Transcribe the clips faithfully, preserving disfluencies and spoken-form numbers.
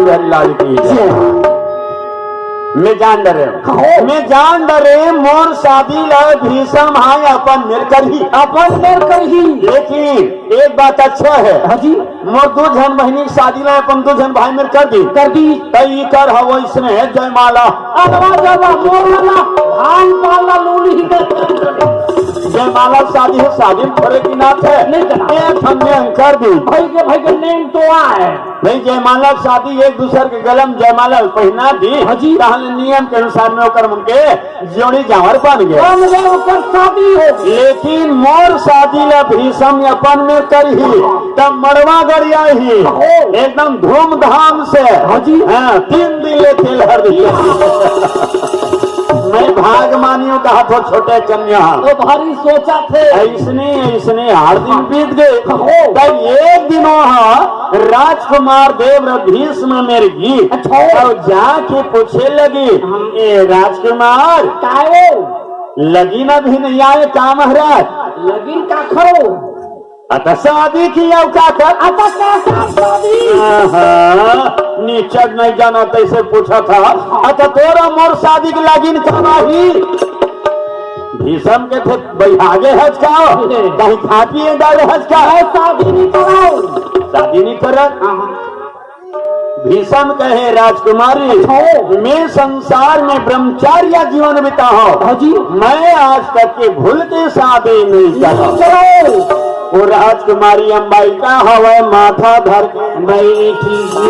बिहारी लाल की जय। मैं जान डरे, कहो। मैं जान डरे, मोर शादी ला भीषम हा अपन मेर करही। अपन मेर करही। लेकिन एक बात अच्छा है। हाँ जी। मोर दू झन बहिनी के शादी ला अपन दू झन भाई मेर कर दी। कर दी। त इकर हवो इसने जयमाला। अरवा जरवा मोर वाला भान पाला लूली। जयमाला शादी है, शादी में थोड़े की नाथ है। नहीं करना। एक हमने अंकर दी। भाई के, भाई के नेम तो आए। नहीं, जयमाला शादी एक दूसर के गला में जयमाला पहना दी। हाँ जी। तहन नियम के अनुसार में ओकर मन के जोड़ी जांवर बन गए। बन गए, ओकर शादी हो गई। लेकिन मोर शादी ला भीषम अपन मेर करही, तब मड़वा गड़िया ही हो। एकदम धूमधाम से। हाँ जी। हाँ, तीन दिन ले खेल हर दिया। मैं भाग मानियो कहा थो छोटे कन्या। तो भारी सोचा थे। ऐसने, ऐसने हर दिन बीत गए। हो। तब एक दिन वहाँ राजकुमार देव र भीष्म मेर गी। अच्छा। और जाके पूछे लगी, "ए राजकुमार, कायो? लगिन अभी नहीं आए का महाराज?" लगिन का खरो? अत शादी की अउ का कर? अत का कर शादी? आहा, निचट नहीं जाना तैसे पूछा था। अत तोरा मोर शादी के लगिन का नाही? भीषम के थे बैहागे हज का? कहीं खा पिए डाले हज का? मैं शादी नहीं कराऊं। शादी नहीं करत? हाँ, हाँ। भीषम कहे, "राजकुमारी, अच्छा। मैं संसार में ब्रह्मचार्य जीवन बिता हूँ। हाँ जी। मैं आज तक के भूल के शादी नहीं करा।" चलो। वो राजकुमारी अम्बालिका हवय माथा धर के बैठी जी।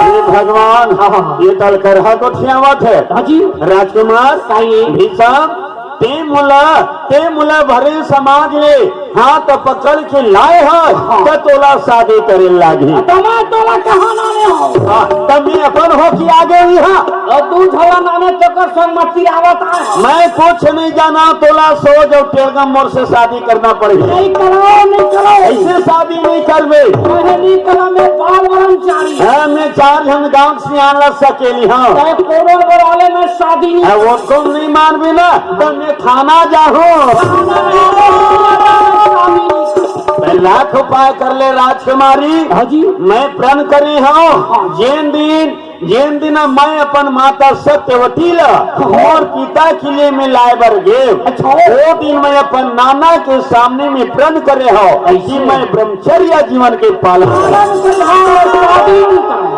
हे भगवान, हाँ, हाँ, हाँ। ये तल करहा गोठियावत है। हाँ जी। राजकुमार, काई? भीषम, ते मोला, ते मोला भरे समाज ले हाथ पकड़ के लाए हस, हाँ। त तोला शादी करे लागही। तमा तोला कहाँ नाने हो? हाँ, तब मैं अपन हो के आगे हुई हाँ। और तू झला नाने तेकर संग मत तिरावत आए हो। मैं कुछ नहीं जाना, तोला सोच और टेड़गम मोर से शादी करना पड़ही। नहीं करो, नहीं करो। ऐसे शादी नहीं करबे। मैं नहीं करा, मैं बाल ब्रह्मचारी। हाँ, मैं चार झन गांव से आन लग सकेली हाँ। चाहे कोरोन बराले में शादी नहीं हाँ, वो तुम नहीं मानबे ना, तो मैं थाना जाहूँ। मैं लाख उपाय कर ले राजकुमारी। हाँ जी। मैं प्रण करे हूँ, जेन दिन, जेन दिन मैं अपन माता सत्यवती ला मोर पिता के लिए मैं लाए बर गे, अच्छा। वो दिन मैं अपन नाना के सामने में प्रण करे हूँ कि ऐसे। मैं ब्रह्मचर्य जीवन के पालन करूँ। पालन करना है, शादी नहीं करना।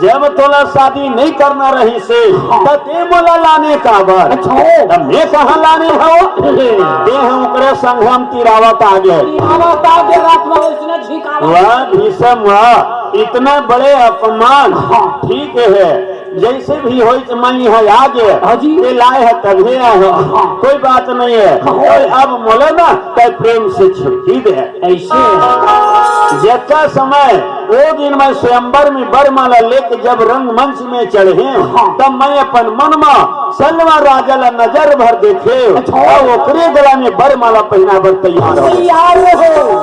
जब तोला शादी नहीं करना रही से, हाँ। त ते मोला लाने काबर? अच्छा। त मैं कहाँ लाने हव? ते ह ओकरे संग हम तिरावत आ गे। तिरावत आ गे, रात में उसने झिकावत। वाह भीषम वाह, इतना बड़े अपमान। हाँ। ठीक है, जैसे भी होई त मैं यहाँ आ गे। हाँ जी। ये लाए है तभी आए हो। हाँ। कोई बात नहीं है। हाँ। और अब मोला ना तय प्रेम से छुट्टी दे। ऐसे। जेका समय वो दिन मैं स्वयंवर में बरमाला लेके जब रंगमंच में चढ़े, हाँ। तब मैं अपन मन में सलवा राजा ला नजर भर देखे, अच्छा। और ओकरे गला में बरमाला पहना बर तैयार हो। तैयार हो।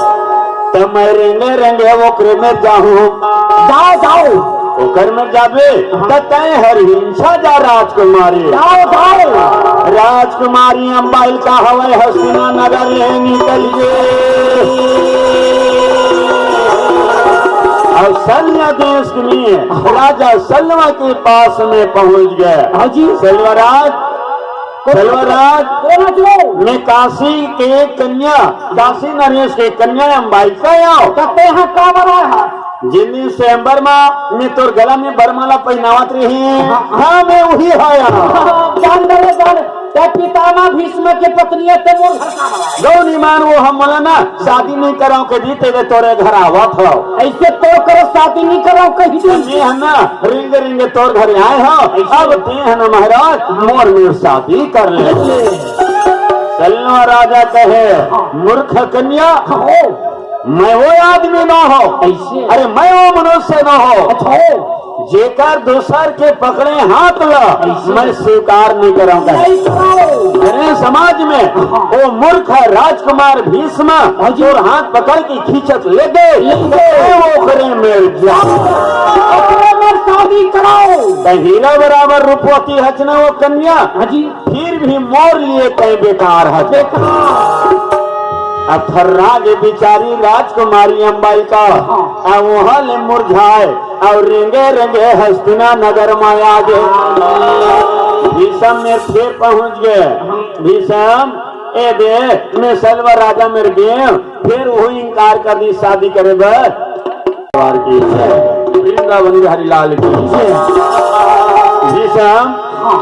तब मैं रेंगे रेंगे ओकरे में जाहूँ। जाओ, जाओ। ओकर में जाबे, हाँ। त तय हर हिंसा जा राजकुमारी। जाओ, जाओ। राजकुमारी अम्बालिका हवय हस्तिना नगर ले निकल गे। और सैन्य देश में राजा सलवा के पास में पहुंच गए। हाँ जी। सलवराज, सलवराज, बोला जो। मैं काशी के कन्या, काशी नरेश के कन्या अम्बालिका आओ। कहते हैं का बड़ा है? जिन दिन स्वयंवर मा मैं तोर गला में बरमाला पहिनावत रही। हाँ। हाँ, मैं वही आया। जान डरे, जान, ते पितामह भीष्म के पत्नी है, ते मोर घर का बड़ा है। गौ निमान वो हम बोला ना, शादी नहीं कराओ के दी, तेरे तोरे घर आवत हो। ऐसे तो करो, शादी नहीं कराओ कहीं तो भी। मैं है ना, रिंग रिंग तोर घर आए हो। ऐसे। अब ते है ना महाराज, मोर में शादी कर ले। ऐसे। सलवा राजा कहे, हाँ। मूर्ख कन्या, हाँ। मैं वो आदमी ना हो। ऐसे। अरे, मैं वो मनुष्य ना हो। अच्छा। जेकर दूसर के पकड़े हाथ ला, ऐसे। मैं स्वीकार नहीं कराऊंगा। नहीं कराओ। मेरे समाज में हाँ। वो मूर्ख राजकुमार भीष्म हाँ जी। और हाथ पकड़ के खींचत ले गए। ले गए। मैं वो ओकरे में जा। ओकरे में शादी कराओ। त हीरा बराबर रूपवती हच ना वो कन्या। हाँ जी। फिर भी मोर लिए तय बेकार है। बेकार। अब थर्रागे बिचारी राजकुमारी अम्बालिका, हाँ। अब वहां ले मुरझाए, अउ रेंगे रेंगे हस्तिना नगर मा आगे। भीषम मेर फेर पहुंच गे। भीषम, ए दे, मैं सलवा राजा मेर गे, फेर वो इनकार कर दी शादी करे बर। परिवार की जय। वृंदावन बिहारी लाल की जय। भीषम,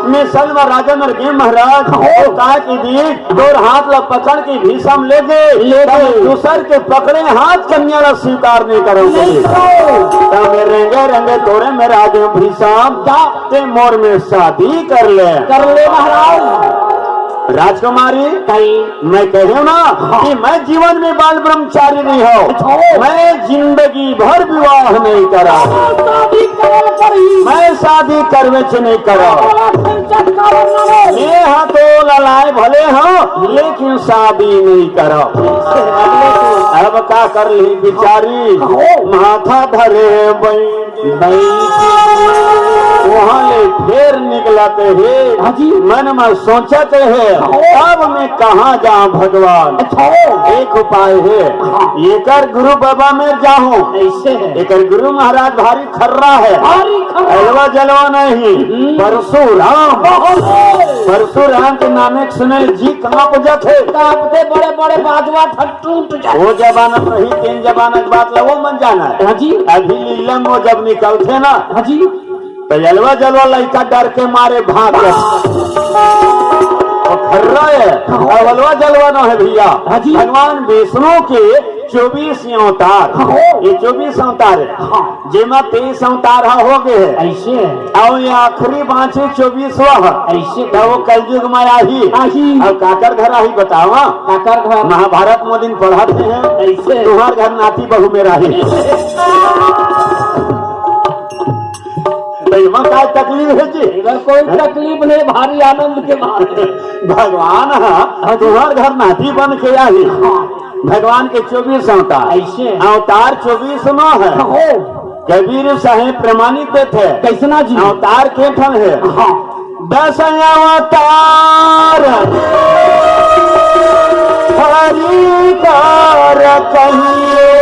मैं सलवा राजा मेर गे महाराज, वो का की दी, तोर हाथ ला पकड़ के भीषम ले गे, ले गे। दूसर के पकड़े हाथ कन्या ला स्वीकार नहीं करो। नहीं करो। तब मैं रेंगे रेंगे तोरे मेर आगे भीषम, जा। ते मोर में शादी कर ले। कर ले महाराज। राजकुमारी, कई मैं कहे ना हाँ। कि मैं जीवन में बाल ब्रह्मचारी नहीं हूँ। अच्छा। मैं जिंदगी भर विवाह नहीं करा। शादी करल करी। मैं शादी करवे से नहीं करा। बड़ा खर्चा कारण ना रे। मैं हाँ तो ललाए भले हाँ, लेकिन शादी नहीं करा। अब का कर ली बिचारी, हाँ। माथा धरे बई। नहीं। वहाँ ले फेर निकलत हे। हाँ जी। मन में सोचत हे, हाँ। अब मैं कहाँ जाऊँ भगवान? अच्छा। एक उपाय हे, हाँ। एकर गुरु बाबा मेर जाहूँ। ऐसे है। एकर गुरु महाराज भारी खर्रा हे। भारी खर्रा। अलवा जलवा नहीं, हम्म। परशुराम। बहुत। परशुराम के नामे सुने जी कांप जाथे। कांपथे बड़े बड़े बाजवा टूट जाए। वो जमाना रही, तेन जमाना के बात ला वो मन जाना हे। हाँ जी। अभी लीला में वो जब निकलथे ना, हाँ जी। तो अलवा जलवा लइका डर के मारे भाग जाथे। वो खर्रा हे, हाँ। अब अलवा जलवा ना हे भैया। हाँ जी। भगवान विष्णु के चौबीस अवतार, हाँ। ये चौबीस अवतार हे। हाँ। जेमा तेईस अवतार ह हो गे हे। ऐसे है। अउ ये आखिरी बाँचे चौबीसवाँ ह। ऐसे। त वो कलयुग में आही। आही। अउ काकर घर आही बतावा? काकर घर? महाभारत में दिन पढ़त हे। ऐसे। तुम्हार घर नाती बहू मेर आही। त एमा का तकलीफ हे जी? एमा कोई तकलीफ नहीं, भारी आनंद के बात हे। भगवान ह, हाँ जी। तुम्हार घर नाती बन के आही। हाँ। भगवान के चौबीस अवतार। ऐसे। अवतार चौबीस नो हे। हो। कबीर साहेब प्रमाणित देथे। कैसना जी? अवतार के ठन हे? हाँ। दस अवतार हरि कर कहिए।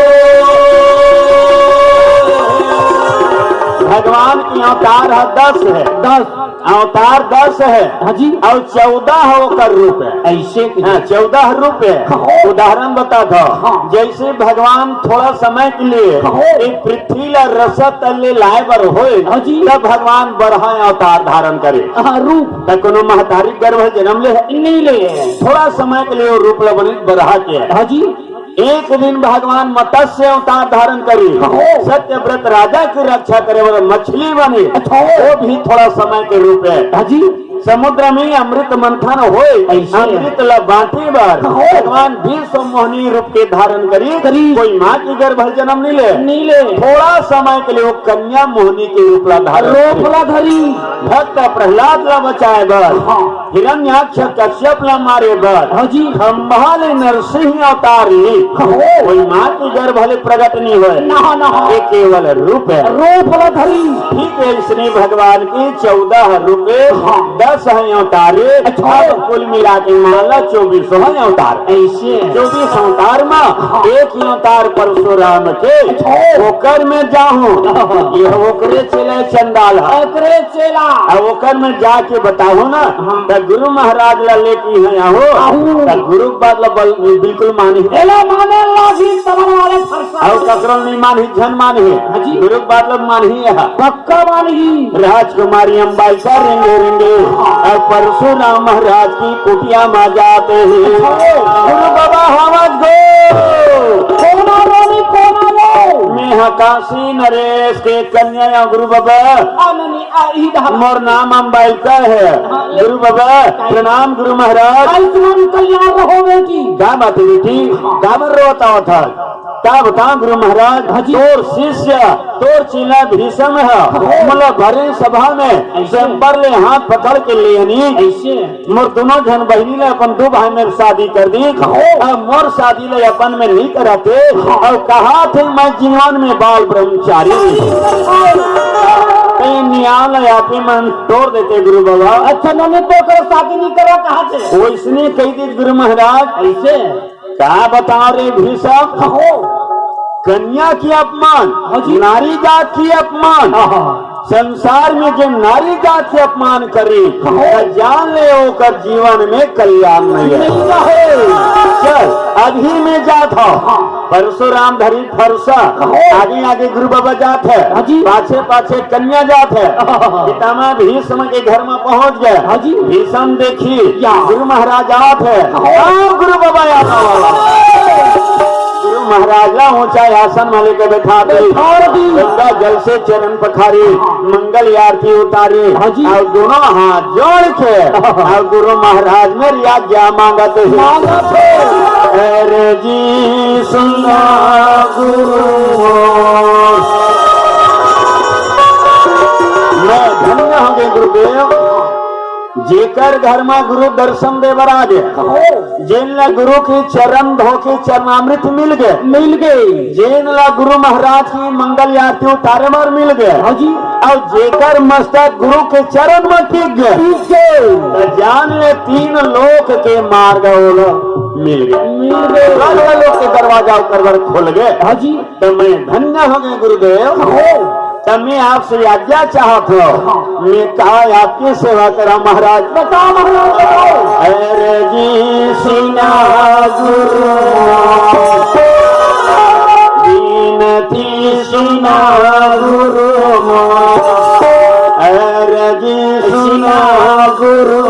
भगवान के अवतार ह दस हे। दस। अवतार दस हे। हाँ जी। अउ चौदह ओकर रूप हे। ऐसे कि हाँ, चौदह रूप हे। हाँ। उदाहरण बता दो। हाँ। जैसे भगवान थोड़ा समय के लिए हाँ। एक पृथ्वी ला रसा तले लाए बर होए, हाँ जी। तब भगवान बरहा अवतार धारण करे। हाँ, रूप। त कोनो महतारी गर्भ जन्म ले हे? नहीं ले हे। थोड़ा समय के लिए वो रूप ला बने बरहा के। हाँ जी। एक दिन भगवान मत्स्य अवतार धारण करी, हो। सत्यव्रत राजा की रक्षा करे वाला मछली बनी, अच्छा। वो भी थोड़ा समय के रूप में। हाँ जी। समुद्र में अमृत मंथन होए, ऐसे। अमृत ला बांटे बर हो। भगवान विश्व मोहनी रूप के धारण करी, करी। कोई माँ की गर्भ जन्म नहीं ले, नहीं ले। थोड़ा समय के लिए वो कन्या मोहनी के रूप ला धारण रूप करी। ला धरी। भक्त प्रहलाद ला बचाए बर। हाँ। हिरण्याक्ष कश्यप ला मारे बर हाँ जी। खम्भा ले नरसिंह अवतार ली। हो। कोई माँ की गर्भ ले प्रगट नहीं होए। ना, ना। ये केवल रूप हे। रूप ला धरी। ठीक हे, इसने भगवान की चौदह रूप हे, हाँ। दस हे अवतार हे। अच्छा। अब कुल मिला के मान ला चौबीस हे अवतार। ऐसे। चौबीस अवतार में हाँ। एक ही अवतार परशुराम के, अच्छा। ओकर में जाहूँ। हाँ। ये ओकरे चेला चंडाल हे। ओकरे चेला। अब ओकर में जाके बताहूँ ना, हाँ। त गुरु महाराज ला लेके इहाँ आहो, आहू। त गुरु के बात ला बल-, बिल्कुल मानही। एला माने लागी तमन वाले फरसा। अउ ककरो नहीं मानही, झन मानही। हाँ जी। गुरु के बात ला मानही यहाँ। पक्का मानही। राजकुमारी अम्बालिका रेंगे रेंगे, हाँ। अउ परशुराम महाराज की कुटिया मा जात हे। हाँ। गुरु बाबा हवस गो। कोना रानी, कोना वो? मैं हा काशी नरेश के कन्या या गुरु बाबा। आ, नहीं, नहीं, आ, इही डहर। मोर नाम अम्बालिका हे। हाँ, ले। गुरु बाबा, प्रणाम गुरु महाराज। आयुष्मान कल्याण रहो बेटी। का बात हे बेटी? हाँ। काबर रोवत आवत हस? का बताओ गुरु महाराज, हाँ जी। तोर शिष्य, तोर चेला भीषम हे। हाँ। मोला भरे सभा में ऐसे। स्वयंवर ले हाथ पकड़ के ले आनी। ऐसे। मोर दोनों झन बहिनी ला अपन दू भाई में शादी कर दी। हाँ। अउ मोर शादी ला अपन में नहीं कराते। हाँ। अउ कहा थे मैं जीवन में बाल ब्रह्मचारी। हाँ। कहीं नियाल आपे मन तोड़ देते गुरु बाबा। अच्छा, नने तो कर शादी नहीं करा कहा थे। वैसने कही दी गुरु महाराज। ऐसे। का बताओ रे भीषम? हो। कन्या के अपमान, हाँ जी। नारी जात के अपमान, हाँ, हाँ। संसार में जे नारी जात के अपमान करी, हाँ। त जान ले ओकर जीवन में कल्याण नहीं है। नहीं है। चल, अभी में जात हो। हाँ। परशुराम धरी फरसा, हाँ। आगे आगे गुरु बाबा जात है, हाँ जी। पाछे पाछे कन्या जात है। हाँ। पितामह भीष्म के घर में पहुंच गए। हाँ जी। भीष्म देखी, या। गुरु महाराज आवत है। हाँ। आओ गुरु बाबा, आवत है। गुरु महाराज ला ऊंचा आसन में लेके बैठा दी। बैठा दी। गंगा जल से चरण पखारी, हाँ। मंगल आरती उतारी, हाँ जी। और दोनों हाथ जोड़ के, हाँ। और गुरु महाराज मेरी आज्ञा मांगत है। मांगत है। अरे जी सुना गुरु, मैं धन्य हो गए गुरुदेव। जेकर घर में गुरु दर्शन दे बर आ गए, कहो। जेन ला गुरु के चरण धो के चरणामृत मिल गए, मिल गए। जेन ला गुरु महाराज की मंगल आरती उतारे बर मिल गए, हाँ जी। और जेकर मस्तक गुरु के चरण में टिक गए, टिक गए। तो जान ले तीन लोक के मार्ग ओला मिल गए, मिल गए। स्वर्ग लोक के दरवाजा ओकर बर खुल गए। हाँ जी। तो मैं धन्य हो गए गुरुदेव। हो। तो मैं आपसे आज्ञा चाहत हो, हाँ। मैं का आपकी सेवा करा महाराज? बताओ महाराज, बताओ। अरे जी सुना गुरु, विनती सुना गुरु, अरे जी सुना गुरु।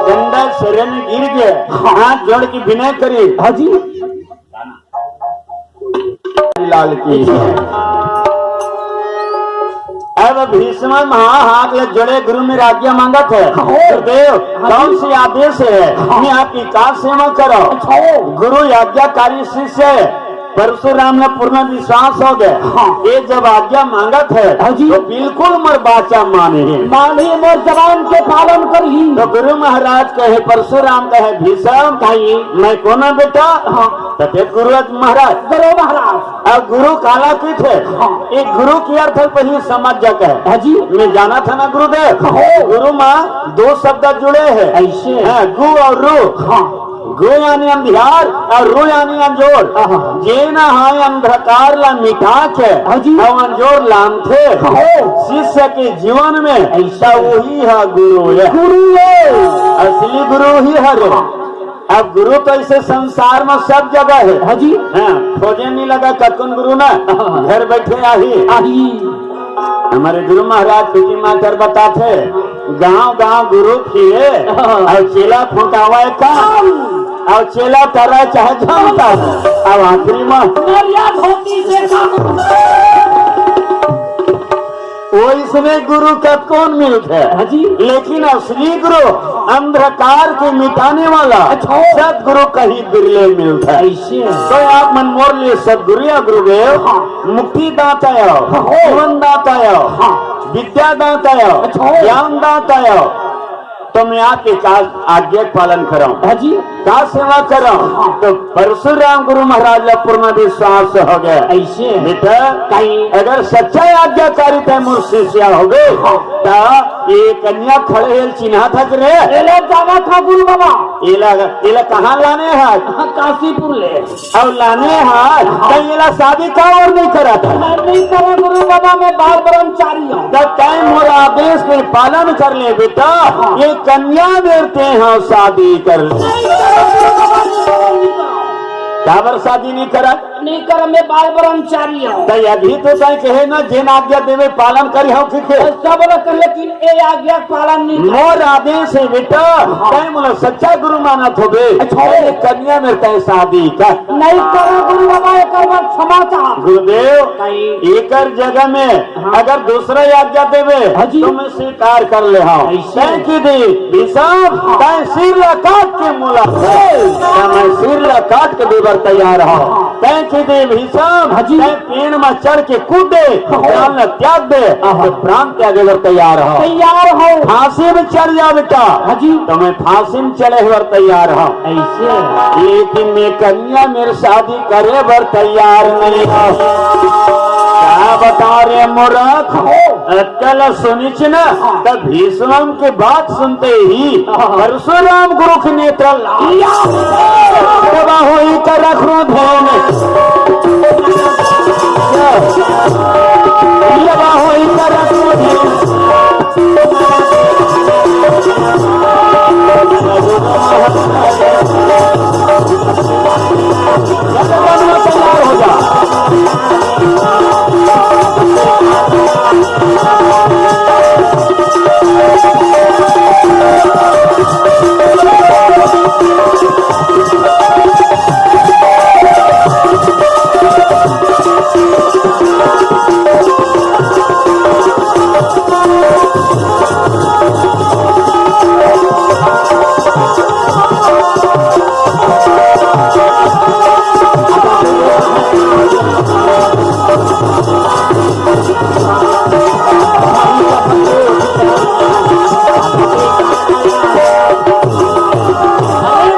गंडा शरण गिर गए, हाथ जोड़ के विनय करी। हाँ जी। लाल की। अब भीष्म महा हाथ ले जोड़े गुरु मेरी आज्ञा मांगत है। हाँ। गुरुदेव, हाँ जी। कौन सी आदेश है? हाँ। मैं आपकी का सेवा करो? अच्छा। गुरु आज्ञाकारी शिष्य है। परशुराम ला पूर्ण विश्वास हो गए। हाँ। ये जब आज्ञा मांगत है, हाँ जी। तो बिल्कुल मोर बाचा मानही। मानही, मोर जबान के पालन करही। तो गुरु महाराज कहे, परशुराम कहे, भीष्म, कहिए। मैं कोन बेटा? हाँ। तो फिर गुरु महाराज। गुरु महाराज। अब गुरु काला कथे? हाँ। एक गुरु के अर्थ पहले समझ जा कहे। हाँ जी। मैं जानत हंव ना गुरुदेव। हाँ। गुरु मा दो शब्द जुड़े हैं। ऐसे। हाँ, गु और रु। हाँ। गु यानी अंधियार और रु यानी अंजोर। हाँ, हाँ। जेन ह अंधकार ला मिटा के हाँ जी। अउ अंजोर लानथे, हाँ। शिष्य के जीवन में, ऐसा। त वही ह गुरु है। गुरु है। असली गुरु ही हरे। हाँ। अब गुरु तो ऐसे संसार में सब जगह है। हाँ जी। हाँ, खोजे नहीं लगा कतकोन गुरु ना, हाँ। घर बैठे आही। आही। हमर गुरु महाराज पीटी मास्टर बताथे, गांव गांव गुरु फिरे, हाँ। अउ चेला फुंकावे काम, अउ चेला तरे चाहे झमका, अउ आखिरी में नरिया धोती से काम। वइसने गुरु कतकोन मिलथे। हाँ जी। लेकिन असली गुरु, अंधकार के मिटाने वाला, अच्छा। सदगुरु कहीं बिरले मिलथे। ऐसे। तो आप मन मोर लिए सदगुरु या गुरुदेव, हाँ। मुक्ति दाता हो, हाँ। जीवन दाता हो, हाँ। विद्या दाता हो, अच्छा। ज्ञान दाता हो। तो मैं आपके का आज्ञा पालन करंव, हाँ जी। का सेवा करंव। हाँ। तो परशुराम गुरु महाराज ला पूर्ण विश्वास हो गया। ऐसे? बेटा, कहीं अगर सच्चा आज्ञाकारी तैं मोर शिष्या होगे, हाँ। त ये कन्या खड़े हे ल चिन्हा थस रे। एला जाना था गुरु बाबा। एला, एला कहाँ लाने हस? हाँ, काशीपुर ले। अउ लाने हस, त एला शादी का बर नहीं करत हस? मैं नहीं करा गुरु बाबा, मैं बाल ब्रह्मचारी हूँ। त तैं मोर आदेश के पालन कर ले बेटा, ये कन्या मेर तैं हा शादी कर ले। नहीं करा गुरु बाबा, नहीं करा, नहीं करा। काबर शादी नहीं करा? नहीं करा, मैं बाल ब्रह्मचारी हूँ। त अभी तो तैं कहे ना, जेन आज्ञा देवे पालन करी हूँ, ठीक है? सब लोग कर, लेकिन ए आज्ञा पालन नहीं कर। मोर आदेश हे बेटा, हाँ। तैं मोला सच्चा गुरु मानत होबे। अच्छा। ये कन्या मेर तैं शादी कर। नहीं करो गुरु बाबा, एकर बर क्षमा चाह। गुरुदेव, नहीं। एकर जगह में हाँ। अगर दूसरा आज्ञा देबे, हाँ जी। तो मैं स्वीकार कर ले हूँ। ऐसे। तैं कहि दे, भीषम, हाँ। तैं सिर ला काट के मोला दे, त मैं सिर ला काट के देबर तैयार हूँ। हाँ। तैं कहि दे, भीषम, हाँ जी। तैं पेड़ में चढ़ के कूद दे, हाँ। प्राण ला त्याग दे, हाँ। त प्राण त्यागे बर तैयार हूँ। तैयार हूँ। फांसी में चढ़ जा बेटा, हाँ जी। त मैं फांसी में चढ़े बर तैयार हूँ। ऐसे? लेकिन मैं कन्या मेर शादी करे बर तैयार नहीं हूँ। का बता रे मूर्ख? हो। अक्कल सुनिच न, हाँ। त भीष्म के बात सुनते ही हाँ। परशुराम गुरु के नेत्र लाल। या। तब होई कर रखो ध्यान। तब होई कर रखो ध्यान। तैयार हो जा।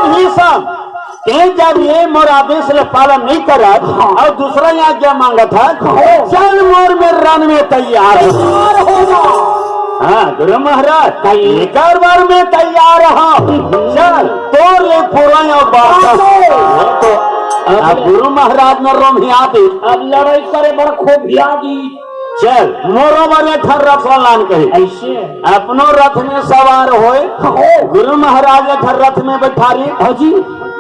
भीषम, तैं जब ये मोर आदेश ल पालन नहीं करत हाँ। अउ दूसरा आज्ञा मांगत हस, हाँ। चल मोर मेर रण में तैयार हो। तैयार हो जा। हाँ, गुरु महाराज, तैयार। एकर बर मैं तैयार हूँ। चल, तोर ले पूरा अउ बात। हाँ, तो अब गुरु महाराज में रोमिया दी। अब लड़ाई करे बर खोभिया दी। चल, मोरो बर एक ठन रथ वाला कहे। ऐसे? अपनो रथ में सवार होए, हो। गुरु महाराज एक ठन रथ में बैठारी। हाँ जी।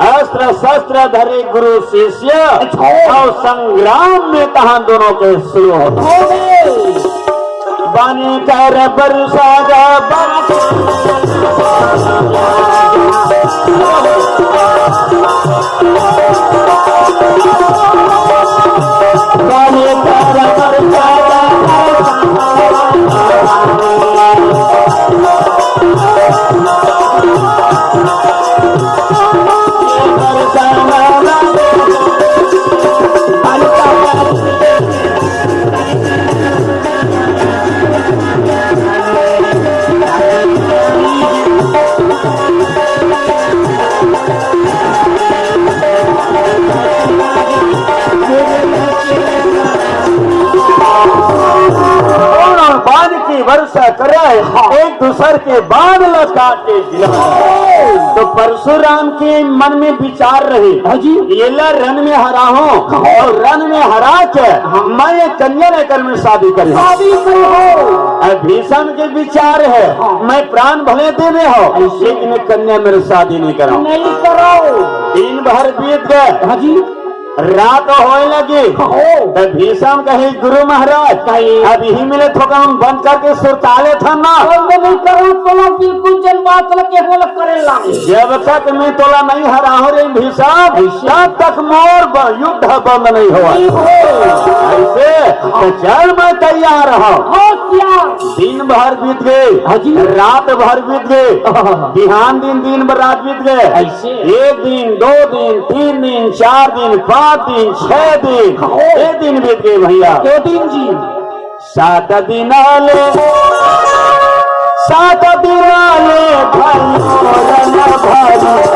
अस्त्र शस्त्र धरे गुरु शिष्य, अच्छा। अउ संग्राम में तहाँ दोनों के शुरू हो। हो गए। बन कर बरसा गा बरसा। दोनों बाण की वर्षा करे, हाँ। एक दूसर के बाण ला काटे गिरा। तो परशुराम के मन में विचार रहे, हाँ जी। एला रण में हराहूं हाँ। अउ रण में हरा के हाँ। मैं ये कन्या लेकर मैं शादी करूं। शादी करूं। अब भीषम के विचार है, हाँ। मैं प्राण भले देवे हूं, ऐसे। लेकिन ये कन्या मेर शादी नहीं कराऊं। नहीं कराओ। दिन भर बीत गए। हाँ जी। रात होए लगी। हो। त भीषम कहे, "गुरु महाराज, कहे। अब इही मिले थोकन बंद करके सुरता लेथन ना।" बंद नहीं करो, तोला बिल्कुल जन बात लगे, वो लग करे लागे। जब तक मैं तोला नहीं हराहूं रे भीषम, ऐसे। तब तक मोर ब-, युद्ध बंद नहीं होवय। नहीं होय। ऐसे, त चल मैं तैयार हूं। हो तैयार। दिन भर बीत गए, हाँ जी। रात भर बीत गए, बिहान दिन, दिन भर रात बीत गए। ऐसे। एक दिन, दो दिन, तीन दिन, चार दिन, पांच दिन, छह दिन, हाँ। छह दिन बीत गए भैया। के दिन जी? सात दिन ले, सात दिना ले भइयो रन भारी।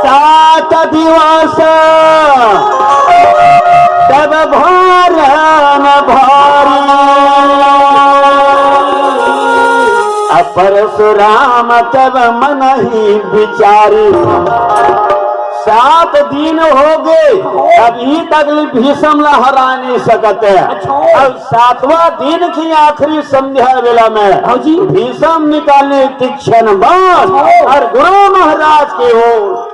सात दिवस तब भरन भारी, अब परशुराम तब मनहि बिचारी। सात दिन हो गए, अभी तक ले भीषम ला हरा नहीं सकत है। अच्छा। अब सातवां दिन के आखिरी संध्या बेला में हाँ जी। भीषम निकाले तीक्ष्ण बाण हाँ। और गुरु महाराज के ओर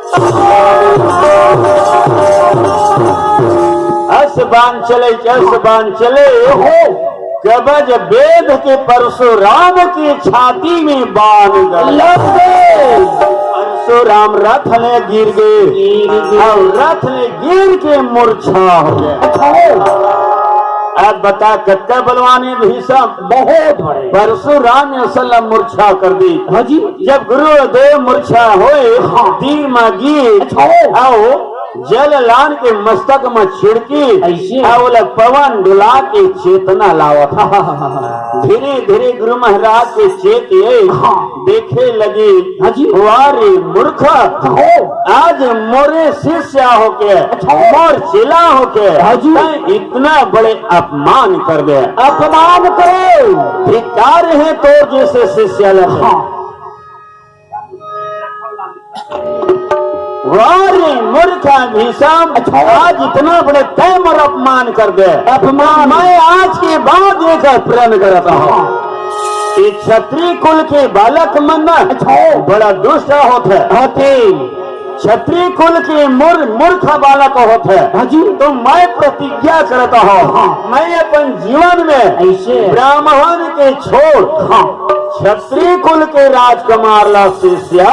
अस बाण चले, अस बाण चले हो। कबज बेध के परशुराम के छाती में बाण गए। लग गए। परशुराम रथ ले गिर गए। गिर गए। और रथ ले गिर के मूर्छा हो गए। अच्छा हो। अब बता, कतका बलवान हे भीषम? बहुत बड़े। परशुराम ने असल मूर्छा कर दी। हाँ जी। जब गुरुदेव मूर्छा होए, हाँ। तीर मा गिर, अच्छा हो। अउ जल लान के मस्तक मा छिड़की, ऐसे। अउ ओला पवन डुला के चेतना लावत। हाँ, हाँ, हाँ, हाँ। धीरे धीरे गुरु महाराज के चेत ये हाँ। देखे लगी, हाँ जी। "वाह रे मूर्ख, हो। आज मोरे शिष्य होके, अच्छा। मोर चेला होके, हाँ जी। तैं इतना बड़े अपमान कर दे। अपमान करे। धिक्कार हे तोर जैसे शिष्य ला।" हाँ। "वाह रे मूर्ख भीषम, अच्छा। आज इतना बड़े तैं मोर अपमान कर दे। अपमान। मैं आज के बाद एकर प्रण करत हूँ।" हाँ। ये क्षत्रिय कुल के बालक मन ना अच्छा। बड़ा दुष्ट होत हे। होते। क्षत्रिय कुल के मूर-, मूर्ख बालक होत हे। हाँ जी। तो मैं प्रतिज्ञा करत हूँ, हाँ। मैं अपन जीवन में ऐसे। ब्राह्मण के छोड़ हाँ। क्षत्रिय कुल के राजकुमार ला शिष्य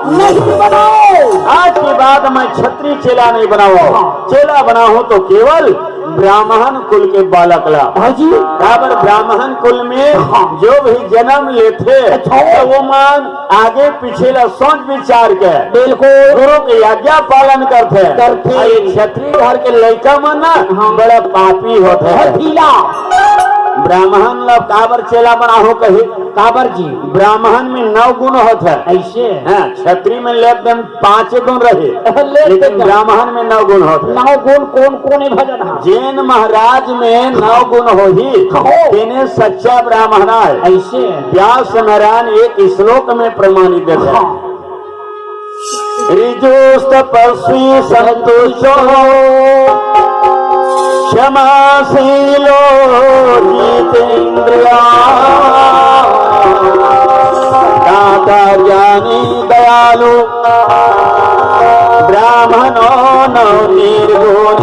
नहीं बनाओ। आज के बाद मैं क्षत्रिय चेला नहीं बनाओ। हाँ। चेला बनाहूँ तो केवल ब्राह्मण कुल के बालक ला। हाँ जी। काबर ब्राह्मण कुल में हाँ। जो भी जन्म लेथे, अच्छा। तो वो मन आगे पीछे ला सोच विचार के बिल्कुल। गुरु के आज्ञा पालन करथे। करथे। अउ ये क्षत्रिय घर के लइका मन ना हाँ। बड़ा पापी होथे। हठीला। ब्राह्मण ला काबर चेला बनाहूँ कही? काबर जी? ब्राह्मण में नौ गुण होथे। ऐसे? हाँ, क्षत्रिय में लेन देन पाँचे गुण रहे, लेकिन लेकिन ब्राह्मण में नौ गुण होथे। नौ गुण कोन कोन हे भजन? हाँ। जेन महाराज में नौ गुण होही, हो। तेने सच्चा ब्राह्मण आय। ऐसे? व्यास नारायण एक श्लोक में प्रमाणित देथे। हाँ। ऋजुस्तपस्वी संतुष्टो क्षमाशीलो जितेंद्रिया। दाता ज्ञानी दयालु ब्राह्मणो नौ निर्गुण।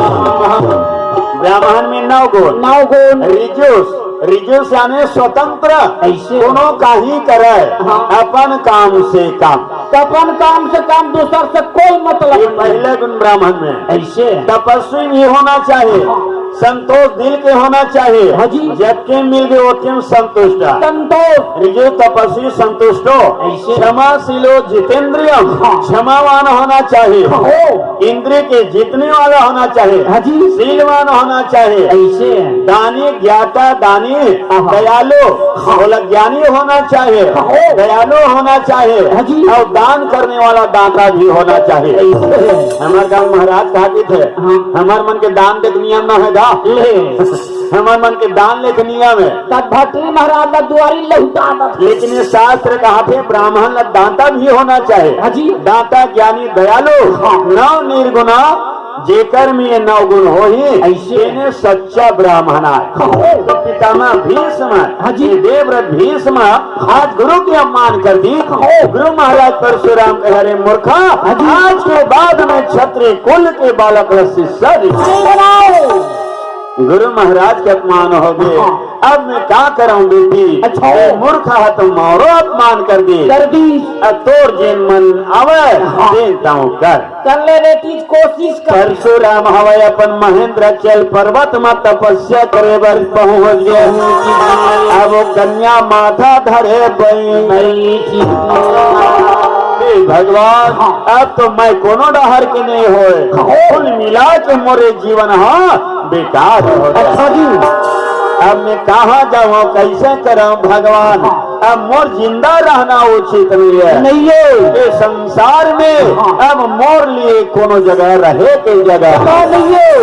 ब्राह्मण में नौ गुण। नौ गुण। ऋजुस, ऋजुस यानी स्वतंत्र। ऐसे। कोनो काही करे, हाँ। अपन काम से काम। तो अपन काम से काम, दूसर से कोई मतलब ये नहीं। पहले गुण ब्राह्मण में। ऐसे। तपस्वी भी होना चाहिए, हाँ। संतोष दिल के होना चाहिए। हाँ जी। जबके मिल गए ओके में संतुष्ट। संतोष। ऋजु तपस्वी संतुष्टो। ऐसे। क्षमाशीलो जितेंद्रियम, हाँ। क्षमावान होना चाहिए। हो। इंद्रिय के जीतने वाला होना चाहिए। हाँ जी। शीलवान होना चाहिए। ऐसे। दानी ज्ञाता दानी आहा। दयालु, हाँ। बोला ज्ञानी होना चाहिए, हो। दयालु होना चाहिए, हाँ जी। और दान करने वाला दाता भी होना चाहिए। ऐसे। हमारे गांव महाराज कहा के थे, हाँ। हमारे मन के दान देख नियम ना है गा। ले। हमर मन के दान लेके नियम हे। तब भट्टी महाराज ला दुआरी लहुटा दे। लेकिन ये शास्त्र कहाथे, ब्राह्मण ला दाता भी होना चाहे। हाँ जी। दाता, ज्ञानी, दयालु, हाँ। नव निर्गुणा, जेकर में ये नव गुण होही, अइसे। तेने सच्चा ब्राह्मण आय। हाँ। तो पितामह भीष्म, हाँ जी। ये देवव्रत भीष्म आज गुरु के अपमान कर दिस। हाँ। गुरु महाराज परशुराम कहे, "अरे मूर्खा, हाँ जी। आज के बाद में क्षत्रिय कुल के बालक ला शिष्य नहीं बनाओ।" गुरु महाराज के अपमान होगे। हाँ। अब मैं का करंव बेटी? अच्छा। ये मूर्ख ह तो मोरो अपमान कर दिस। कर दिस। अब तोर जेन मन आवय, हाँ। तेन तहूँ कर। कर ले बेटी, कोशिश कर। परशुराम हवय अपन महेंद्राचल पर्वत म तपस्या करे बर पहुंच गे। अब वो कन्या माथा धरे बई। बई जी। हे भगवान, हाँ। अब तो मैं कोनो डहर के नहीं होय। हाँ। कुल मिला के मोरे जीवन ह बेकार हो गया। अच्छा जी। अब मैं कहाँ जाऊँ, कैसे करूँ भगवान? हाँ। अब मोर जिंदा रहना उचित नहीं है। नहीं है। ये संसार में हाँ। अब मोर लिए कोनो जगह रहे के जगह जगह नहीं है।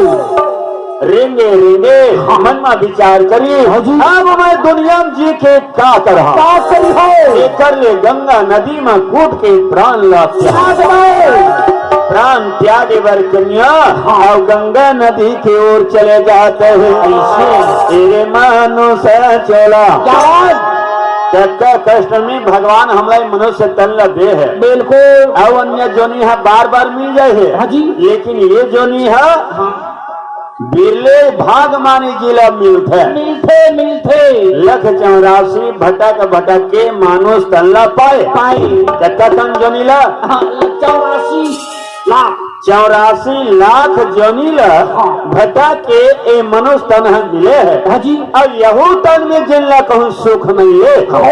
रेंगे रेंगे हाँ। मन में विचार करी, हाँ जी। अब मैं दुनिया में जी के का करहा? का करहा? एकर ले गंगा नदी में कूद के प्राण ला त्याग। प्राण त्यागे बर कन्या हाँ। अउ गंगा नदी के ओर चले जात हे। अइसे। एरे मानुष चोला। क्या बात? कतका कष्ट में भगवान हमला ये मनुष्य तन ला दे हे। बिल्कुल। अउ अन्य जोनी ह बार बार मिल जाए हे। हाँ जी। लेकिन ये जोनी ह हाँ। बिरले भाग माने जिला मिलथे। मिलथे, मिलथे। लख चौरासी भटक भटक के मानुष तन ला पाए। पाए। कतका तन जोनी ला? हाँ, चौरासी लाख। चौरासी लाख जोनी ला हाँ। भटक के ए मनुष तन ह मिले हे। हाँ जी। अब यहू तन में जिन ला कहूँ सुख नहीं हे, हाँ।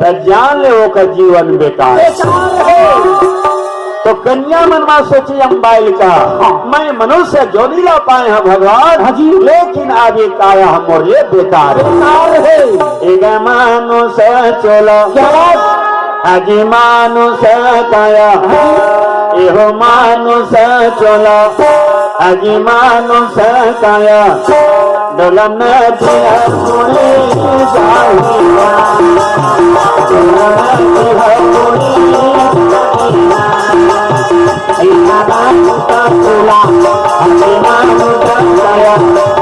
त जान ले ओकर जीवन बेकार। बेकार हे। तो कन्या मन मा सोची अम्बालिका, हाँ। मैं मनुष्य जोनी ला पाए हँव भगवान, हाँ जी। लेकिन अब ये काया ह मोर लिए बेकार हे। बेकार हे। एगो मानुष चोला। क्या बात? अजी मानुष काया। हाँ। एहो मानुष चोला। अजी मानुष काया। डोलम नदिया कुड़ी जाहिया, डोलम नदिया कुड़ी जाहिया। ऐसा बात का चोला, हसीना मुद्रा काया,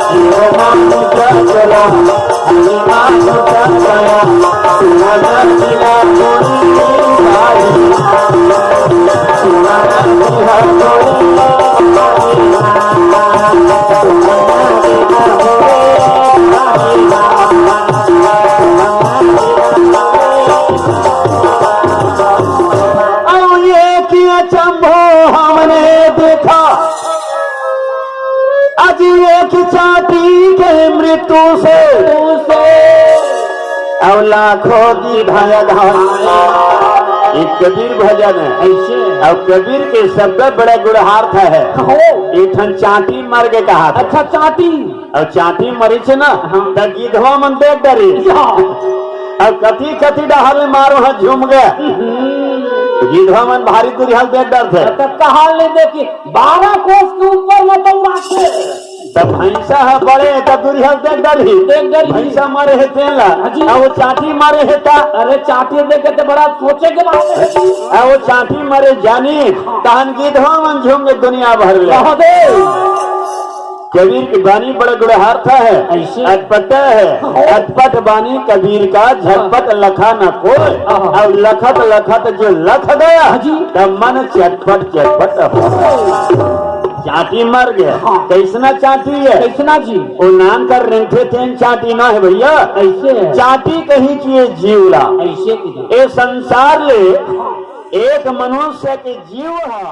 हीरो ना मुद्रा चोला, हसीना मुद्रा काया। अउ ये कि अचंभो हमने देखा, अजी एक चांटी के मृत्यु से, अउ लाखों गिधाया घायल। ये कबीर भजन हे। अइसे। अउ कबीर के सबले बड़े गुणार्थ हे। हो। एक ठन चांटी मर गे कहा। अच्छा, चांटी। अउ चांटी मरिस ना, हाँ। त गिधवा मन देख डरिस। या। अउ कति कति डहर ले मारो ह झूम गे। हम्म। गिधवा मन भारी दुरिहा ले देख डरथे। त कहाँ ले देखी? बारह कोस के ऊपर में तो राखे। त भैंसा ह बड़े त दुरिहा देख डरही। देख डरही। भैंसा मरे हे तेन ला। हाँ जी। अउ वो चांटी मरे हे त। अरे चांटी देखे त बड़ा सोचे के बात हे। अउ वो चांटी मरे जानी, तहन गिधवा मन झूम गे दुनिया भर ले। कबीर के बानी बड़े गुणार्थ हे। अइसे। अटपट हे। हाँ। अटपट बानी कबीर का, झटपट लखा न कोय। हाँ। अउ लखत लखत जो लख गया, हाँ जी। तब मन चटपट चटपट हो। चांटी मर गे। हाँ। कइसना चांटी हे? कइसना जी? वो नान कर रेंगथे तेन चांटी ना हे भैया। अइसे हे। चांटी कही कि ये जीव ला। अइसे कि ये संसार ले एक मनुष्य के जीव ह।